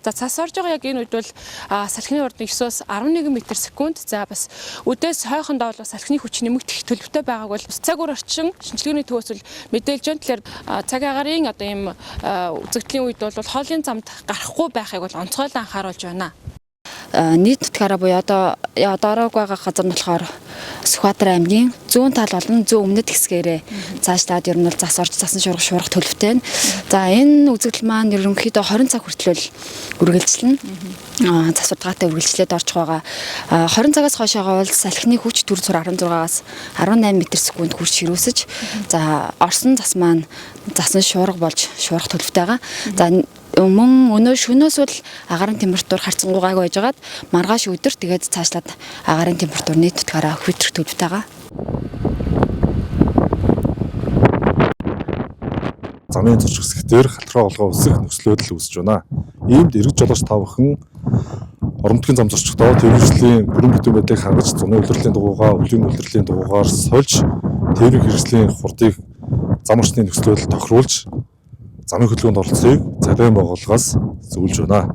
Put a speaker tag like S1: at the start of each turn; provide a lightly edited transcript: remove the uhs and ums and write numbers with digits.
S1: За, цас орж байгаа яг энэ үед бол салхины урд 9-оос 11 м секунд. За, бас үдээс хойхондоо бол салхины хүч нэмэгдэх төлөвтэй байгааг бол цаг үр орчин шинжилгээний төвөөс бол мэдээлж байна. Тэгэхээр цаг агаарын одоо ийм үзэгдлийн үед бол хоолын замд гарахгүй байхыг бол онцгойлон анхааруулж байна.
S2: Нийт нутгаараа буюу одоо одоорог байгаа газар нь болохоор Сүхбаатар аймгийн зүүн тал болон зүүн өмнөд хэсгээрээ цаашлаад ер нь бол зас орж засан шуурга шуурах төлөвтэй байна. За, энэ үзэгдэл маань ерөнхийдөө 20 цаг хүртэл үргэлжилнэ. Зас удгаатай үргэлжлээд орж байгаа. 20 цагаас хойшоогоо бол салхины хүч түр зуур 16-аас 18 м/секунд хүрч ширүүсэж, за, орсон зас маань засан шуурга болж шуурах төлөвтэй байгаа. За, мөн өнөө шөнөөс бол агаарын температур харьцангуй гайгүй байжгаад маргааш өдөр тэгээд цаашлаад агаарын температур нийт нутгаараа хөтрөх төлөвтэй байгаа.
S3: Замын зурч хэсгээр халтраа олгоо өсөх нөхцлүүд л үүсэж байна. Иймд эргэж жолооч та бүхэн орон нутгийн зам зорчигдоо тээврийн бүрэн бүтэн байдлыг хангаж, зуны улирлын дугуйгаа өвлийн улирлын дугуйгаар сольж, тээврийн хэрэгслийн хурдыг зам орчны нөхцлөд тохируулж, замын хөдөлгөөнд оролцохыг цалин боголгоос зөвлөж байна.